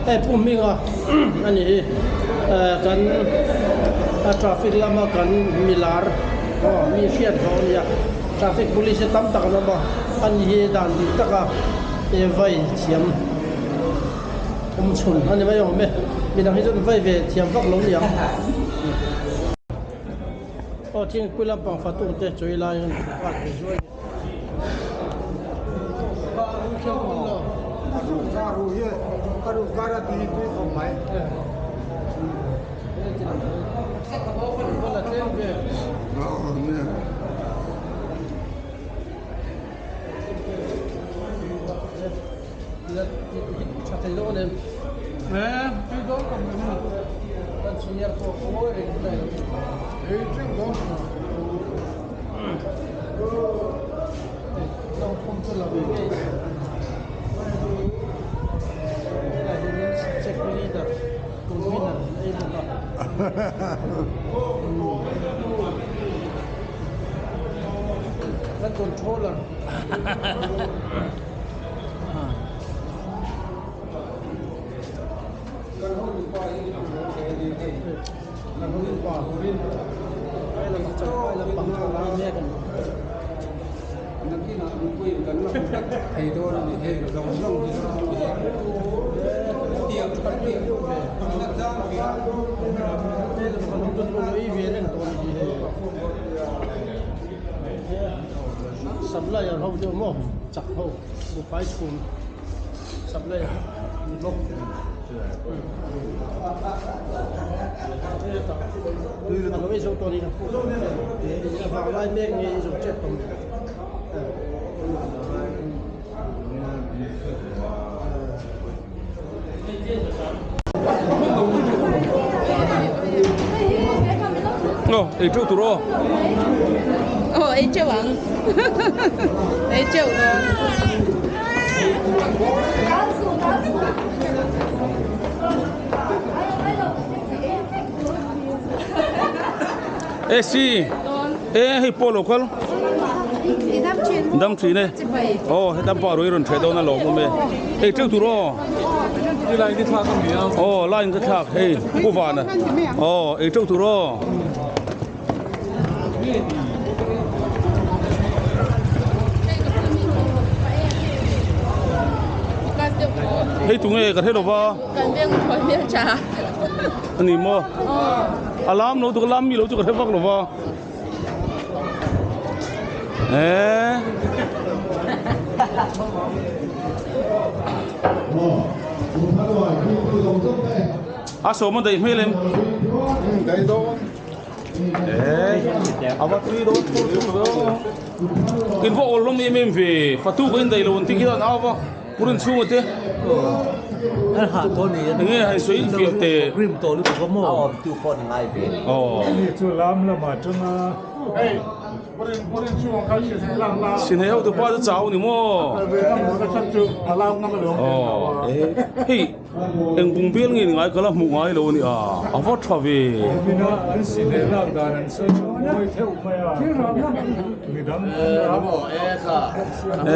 Hei Pu Hminga a ni hi kan traffic lama kan milar aw mi hriat hlawh a nia traffic police te tam tak an awm a ani hi dan dik taka vai thiam awm chhun a ni mai awm e midang hi chuan vai ve thiam vak lo ni ang. Aw thingpui lampang fatung te chawi laiin an thu nghal thei zuai a ni. Controller. Supplier ho deuh maw chak ho buhfai chhum supplier ni bawk. Aw ei teuh tur aw. Aw ei teuh ang. Ei teuh dawn. E si e hei pawh lo kal dam thin e aw hetam pawh a rui rawn theh dawn a lawm awm e ei teuh tur aw aw line ka thlak hei pu vana aw ei teuh tur aw. Hei tunge ka hre lova. Ani maw? A lam lo chu ka lam mi lo chu ka hre vak lova. Eh. A sawm a daih hmel em? Daih dawn. Eh, a va tui dawn thur thur ve aw. In va awl hlawm em em ve. Fatu ka in daih lo an ti khian au va. Purin chhunga te. An hah tawh ni. Enge han sawi in fiah te. Rim tawh lutuk a maw. A awm tu pawh ni ngai ve. Aw. Ni chu lam lamah tanga. Hei. Sinhei hotu pa chu chau ni maw. Aw. Hei. Eng bung bial nge ni ngai ka la hmuh ngai lo a ni a, a va tha ve. E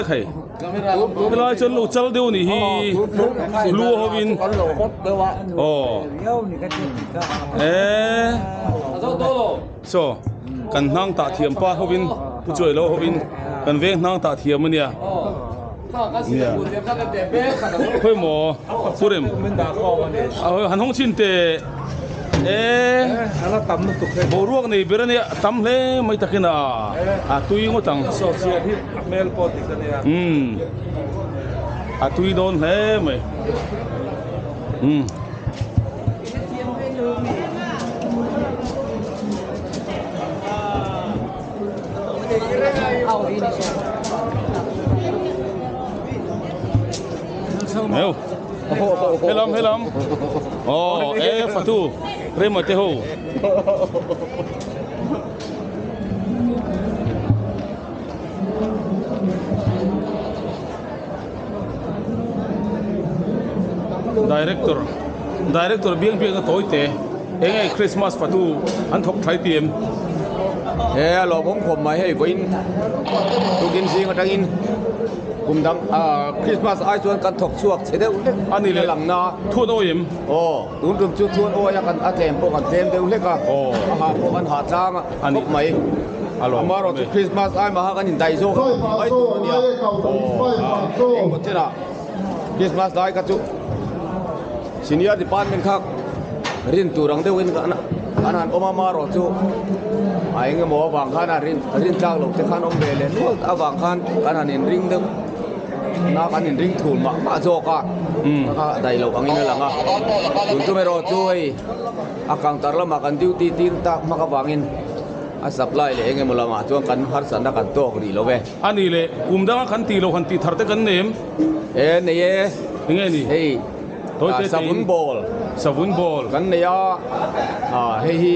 khai helai chuan lo chal deuh a nih hi lu ho in aw e saw kan hnang tah thiam pa ho in pu chuai lo ho in kan veng hnang tah thiam a nia. Khawi maw Purem han hawng chhin teh e boruak nei ber ania tam hle mai takin a a tui ngawt ang umm a tui dawn hle mai umm. Meu. Helam helam. Oh, e fatu. Rema te ho. Director Director biang biang a tawi te eng nge Christmas fatu an thawk thlai ti em? He a lawmawm khawp mai hei vawiin tukin zing atangin. Kum dang Christmas ai chuan kan thawk chhuak chhe deuh hlek a ni leh lang na. Thuan awi em? Aw, tun tum chu thuan awi a kan a tlem pawh kan tlem deuh hlek a. A hah pawh kan hah tlang a khawp mai. Amaherawh chu Christmas ai maha kan indaih zawk a tih mai tur a nia. Engmaw chenah Christmas lai kha chu Senior Department kha rin tur ang deuhin an han awm a, amaherawh chu a eng emaw avang khan a rin rin tlak loh te khan awm ve leh nual avang khan kan han inring deuh na kan inring thul mah mah zawk a, kha daih loh angin a lang a. Tun tum erawh chu hei a counter lamah kan duty tir tak hmak avangin a supply leh eng emaw lamah chuan kan harsatna kan tawk rih lo ve. A ni leh, kum danga kan tih loh han tih thar te kan nei em? E, nei e. Enge ni? Hei, savun ball. Savun ball. Kan nei a, hei hi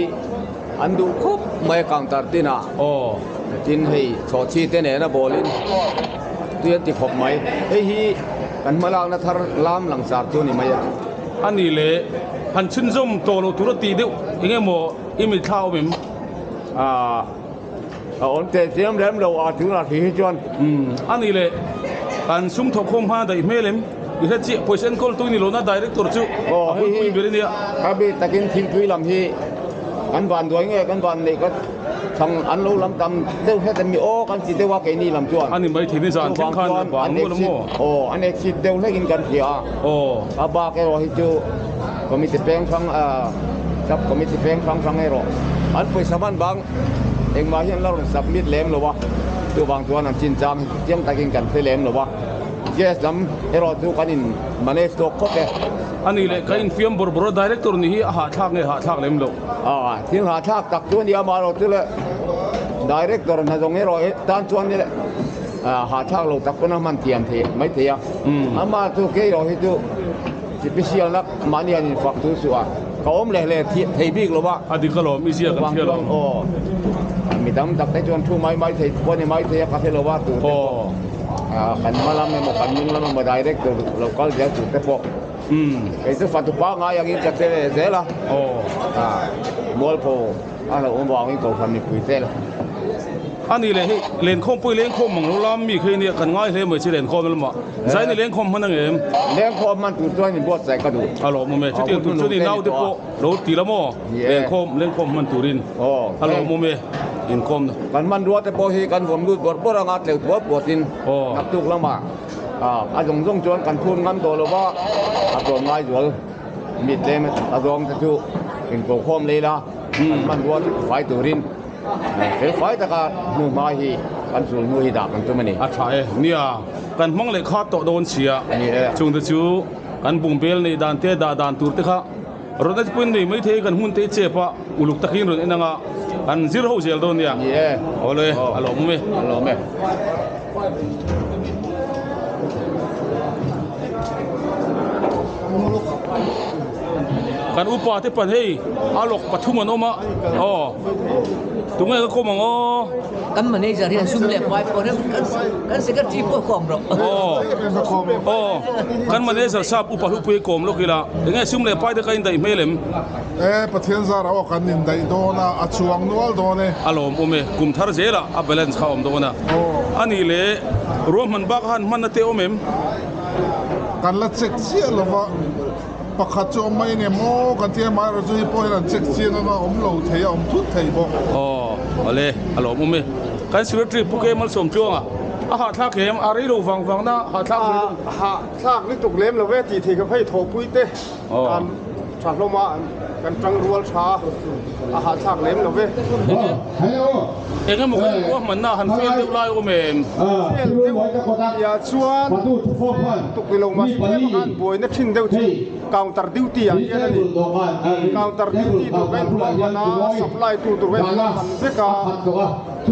an duh khawp mai a counter tinah. Aw. Tin hei chhawhchhi te nena ball in tui an ti khawp mai. Hei hi kan hmalakna thar lam langsar chu a ni mai a. A ni leh, han chhunzawm tawh loh tur a tih deuh enge maw i mitthla awm em? A awm teh chiam lem lo a tunah thli hi chuan. Umm a ni le, kan sum thawk khawm hma daih hmel em? I hre chiah, pawisa enkawl tu i ni lo na director chu a hawipui ber i nia. Ka bik takin thingpui lam hi kan van duai nge kan van neih ka thang an lo lam tam deuh hret em mi aw kan ti deuh a keini lam chuan. A ni mai thei ni zan thleng khan a bang nual a maw? Aw an exit deuh hlek in kan hria a. Aw. A bak erawh hi chu committee peng hrang sub committee peng hrang hrang erawh an pawisa hman bang Engmah hian la rawn submit lem lo a, chuvang chuan an chinchang hi chiang takin kan hre lem lo a, gas lam erawh chu kan in manage tawk khawp e. A nih leh ka infiam bawrh bawrh a, director nih hi a hahthlak nge hahthlak lem lo? Aw, thil hahthlak tak chu a ni a, amaherawh chu le director hna zawng erawh tan chuan ni le hahthlak lo tak pawn a hman thiam thei mai thei a, amah chu kei erawh hi chu Special nak mahni an infak chu suh a, ka awm leh leh thei bik lo a. A dik alawm, i ziak an thial ang. Aw, mi dang tak te chuan thu mai mai thei pawh a ni mai thei a, ka hre lo a tur te pawh. Kan hma lam emaw kan hnung lam emaw direct tur lo kal zel tur te pawh. Kei chu fatu pangngai angin ka che leh zel a. Mualpho a hlauh awm vangin kohhran mipui te la. A nih leh hei lenkhawmpui lengkhawm mang lo lam mi khi nia kan ngai hle mai che lenkhawm lamah zai ni lengkhawm hman ang em? Lengkhawm hman tur chuan in buatsaih ka duh. A lawmawm e, chutiang tur chuan i naute pawh lo ti la maw? Lengkhawm lengkhawm hman turin a lawmawm e inkhawm. Kan hmanrua te pawh hi kan vawm lut bawrh bawrh anga tleu tual puatin naktuk lamah a zawng zawng chuan kan phun ngam tawh lo va, a tlawm ngai zual mi tlem a zawng te chu inkokhawm lei la kan hmanrua chu fai turin. Fel fai taka hnu hma hi kan chul hnu hi dah kan tum a ni. A tha e. Nia, kan hmang leh kha tawh dawn sia. Ni e. Chungte chu kan bungbel neih dan te dah dan tur te kha rawn en pawhin nei maithei kan hmun te chep a uluk takin rawn en anga kan zir ho zel dawn nia. Ni e. Awle, a lawm e. A lawm e. Kan upa te pan hei a lawk pathum an awm a aw tunge ka kawm ang aw. Kan manager hian sum leh pai pawh hian kan secretary pawh kawm rawh. Aw aw kan manager sap upa hlupui kawm lawk ila enge sum leh pai te ka indaih hmel em. E Pathian zar ah aw kan indaih dawn a a chuang nual dawn e. A lawm awm e kum thar zel ah a balance kha a awm dawn a a nih leh ruahman bak a han hman na te awm em. Kan la check chiah lo va, pakhat chu awm mai nge maw kan tia amaherawh chu hei pawh hian an check chiang anga awm lo thei a awm thut thei bawk. Aw awle a lawm awm e. Kan secretary Pu Ke Malsawmtluanga a hahthlak em? A rei lo vang vang na hahthlak rei lo. A hahthlak lutuk lem lo ve tih thei ka phei thawhpui te kan tha hlawm a, kan tang rual tha a hahthlak lem lo ve. Eng emaw kan ruahmanna han fail deuh lai awm em? Fail deuh tia chuan tuk ni lo mahse tlem khan buaina thin deuh chu counter duty ah hian a ni. Counter duty tur ka inruahman a, supply tu tur ka inruahman vek a,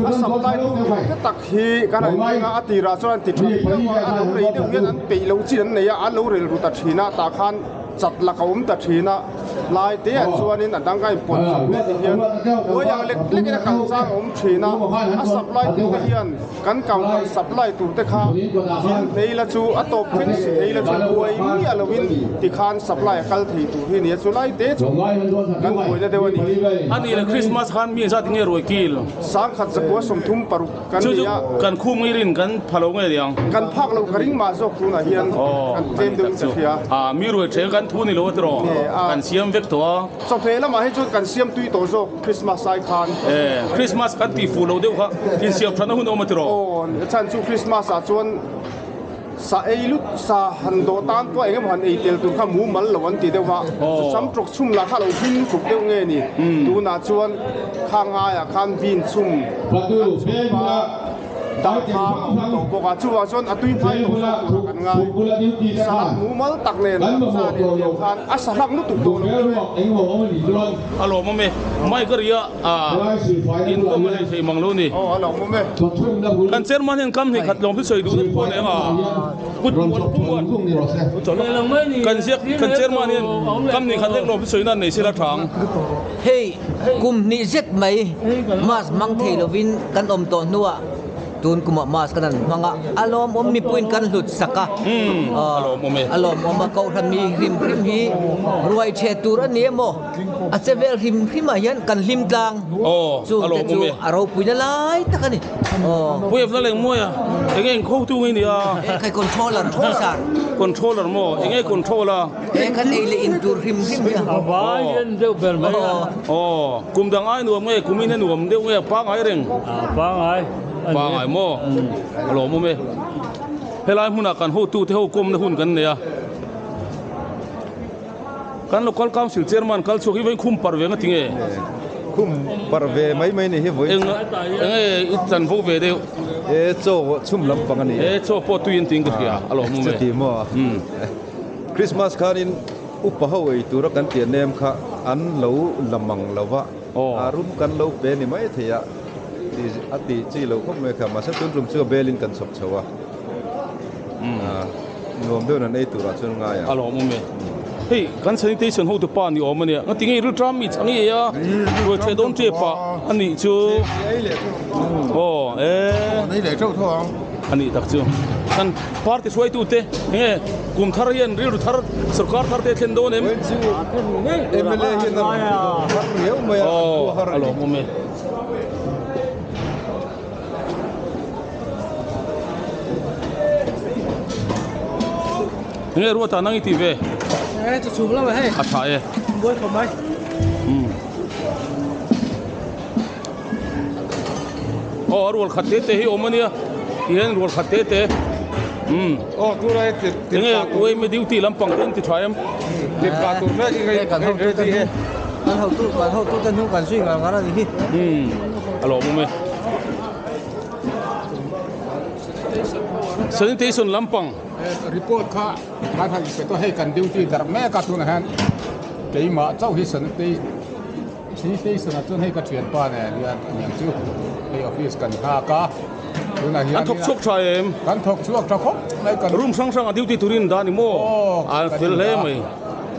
a supply tu tur te tak hi kan han ring a, a tirah chuan an ti tha viau a, a lo rei deuh hian an peih lo chin an nei a, an lo rel ru ta thin a, tah khan. Chat lak a awm ta thin a, lai te ah chuanin a dang a inpawt chawp leh ti hian buai ang lek lekin a kal chang a awm thin a, a supply tu te hian kan counter supply tur te kha zin phei la chu a tawp thleng si phei la chu buai miah lovin tikhan supply a kal thei tur hi a ni a, chu lai te chu kan buaina deuh a ni. A nih leh Christmas khan mi engzat nge ruai kil? Sangkhat zakua 36. Kan Chu chu kan khum ngirin kan pha lo nge niang? Kan phak lo ka ring mah zawk tunah hian kan tlem deuhin ka hria. A mi ruai ṭheng kan thu ni lo a tiraw? Kan siam vek tawh a. Chawhmeh lamah hi chuan kan siam tui tawh zawk Christmas ai khan. E, Christmas kan tih fuh lo deuh kha insiam ṭhatna hun a awm a tiraw? Aw, chhan chu Christmas ah chuan sa ei lut sa han dawh tan pawh eng emaw han ei tel tur kha mumal lo an ti deuh va, sam tawk chhum lah kha lo hlim tluk deuh nge ni, tunah chuan kha ngaiah khan bean chhum kan chhum a, dah kha a awm tawh bawk a, chuvang chuan a tui hmai tawh zawk turah kan ngai, salad mumal tak nen sa nen tiang khan a sa hlak lutuk tawh lo chu e. A lawmawm e, mic a ri a. In kawm a nei thei mang lo ni. Kan chairman hian kam hnih khat lawm hi sawi duh na pawh a nei ang a. Kut muan pu muan. Kan ziak kan chairman hian kam hnih khat lek lawm hi sawi na nei sela tha ang. Hei kum hnih zet mai mask hmang thei lovin kan awm tawh hnuah Tun kumah mask kan han hmang a, a lawmawm mipuiin kan hlut sak a, a lawmawm a, kohhran mi hrim hrim hi ruai chhe tur a ni emaw, a che vel hrim hrimah hian kan hlim tlang, chung te chu a ropuina lai tak a ni. Puiavna leng mawi a, enge in khotu nge ni a? Ekhai controller officer. Controller maw? Enge control a? Ekhai ei leh in tur hrim hrim hi a. A vai en deuh ber mai a. Aw, kum dang ai nuam nge, kum in a nuam deuh nge, pangai reng? Pangai. Pangai maw? A lawmawm e. Helai hmunah kan hotute ho kawmna hun kan nei a. Kan local council chairman kal chhuak hi vawiin khum par ve nga ti nge? Khum par ve mai mai ni hi vawiin. Eng enge i chanvo ve deuh? E chaw chhum lampang a ni e. E chaw pawh tui an tiin ka hria a lawmawm e. Chuti maw? Christmas khanin Upa ho ei tura kan tih nem kha an lo la mang lo va, a rum kan lo pe ni mai thei a, a tih chi lo khawp mai kha. Mahse tun tum chu a belin kan chhawp chho a, nuam deuhin an ei turah chuan ngai ang. A lawmawm e. Hei kan sanitation hotu pa ni awm a nia, ngatinge i rilṭam mi chang i ei a, ruai ṭheh dawn ṭep ah a nih chu. Aw e. A nih tak chu. Kan party hruaitute enge kum thar hian rilru thar sorkar thar te a thlen dawn em? MLA hian a rawn thar riau mai a, a lawmawm e. Enge ruata nang i tih ve? A tha e. Aw a rual khat te te hi awm a nia ti hian rual khat te te umm aw tunah hi tir enge uaime duty lampang te an ti tha em tirhkah tur mek i kan hotu te hnung kan hotu kan hotu te hnung kan zui ngar ngar a ni hi umm a lawmawm e sanitation lampang report kha kan han pe tawh hei kan duty darh mek a tunah hian keimah chauh hi sanitation Sanitation ah chuan hei ka thianpa nen hian aniang chu hei office kan nghak a tunah hian An thawk chhuak tha em? Kan thawk chhuak tha khawp mai kan Room hrang hrang ah duty turin dah ni maw? Aw An fel hle mai.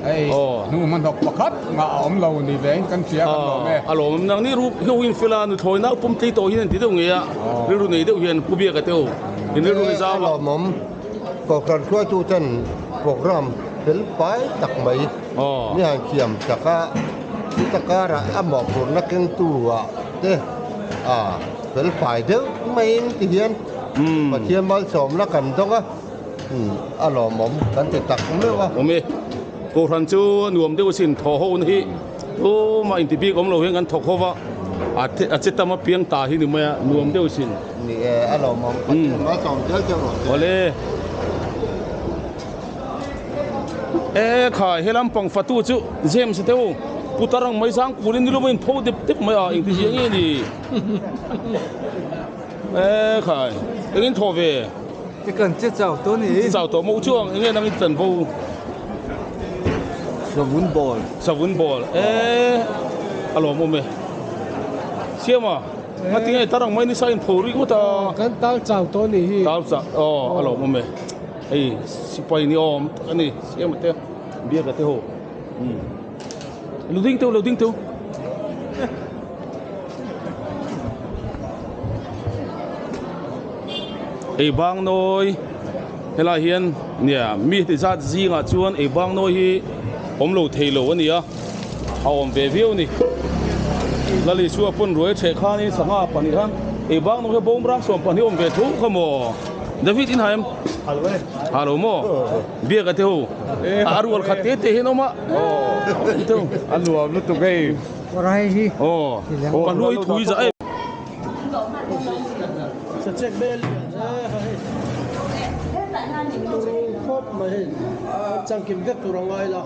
Hei hnu hmanhawk pakhat ngah a awm lo ni ve in kan hria kan lawm e. A lawm em nang ni ru ho in fel a nuthlawi nau pawm tlei tawh hian an ti deuh ngei a rilru nei deuh hian pu biak a teu in rilru ni zau a. A lawmawm Kohhran hruaitu ten program fel pai tak mai ni han thiam tak a. Chuta karah a mawhphurhna kengtu ah te a fel fai deuh maiin ti hian Pathian malsawmna kan dawng a, a lawmawm kan ti tak meuh a. Awm e, Kohhran chu a nuam deuh asin thaw ho na hi tumah inti bik awm lo hian kan thawk ho va, a che tam apiang ta hi ni mai a, nuam deuh asin. Ni e, a lawmawm Pathian malsawm zel deuh rawh se. Awle. E khai he lampang fatu chu James te u putar ang mai zang kulin ni lova in pho dep dep mai a engti zia nge ni e khai engin thaw ve e kan che chau tawh ni chau tawh maw chuang enge nang in chan vo savun ball savun ball e a lawmawm e siama ngatinge tarang mai ni sa in pho ri ngawt a kan tal chau tawh ni hi tal chau aw a lawmawm e. Hei sipai ni awm tak a ni siam a te. Biaka te ho. Umm. Lo ding teu, lo ding teu. Ei bang nawi helai hian nia mi ti zat zingah chuan ei bang nawi hi awm lo thei lo a ni a a awm ve viau a ni Lali chu a pawn ruai ṭheh khanin sangha pahnih khan ei bang nawi hi bawm rang sawm pahnih awm ve tho kha maw David in haem halo maw Biaka te ho a rual khat te te hian awm a a nuam lutuk hei aw pahluai thui za em. Sachek bel hei turu khawp mai hei changkim vek tur a ngai la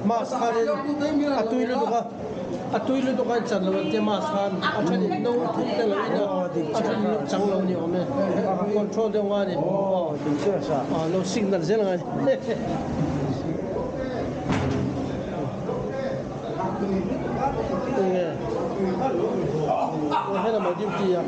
mask khanin a tui lutuk a a tui lutuk a in chan lo an tia mask khan a then in no a thuk te lo in a a then in chang lo ni awm e control deuh ngai a ni aw lo signal zel ngai a ni. Enge helam a duty a.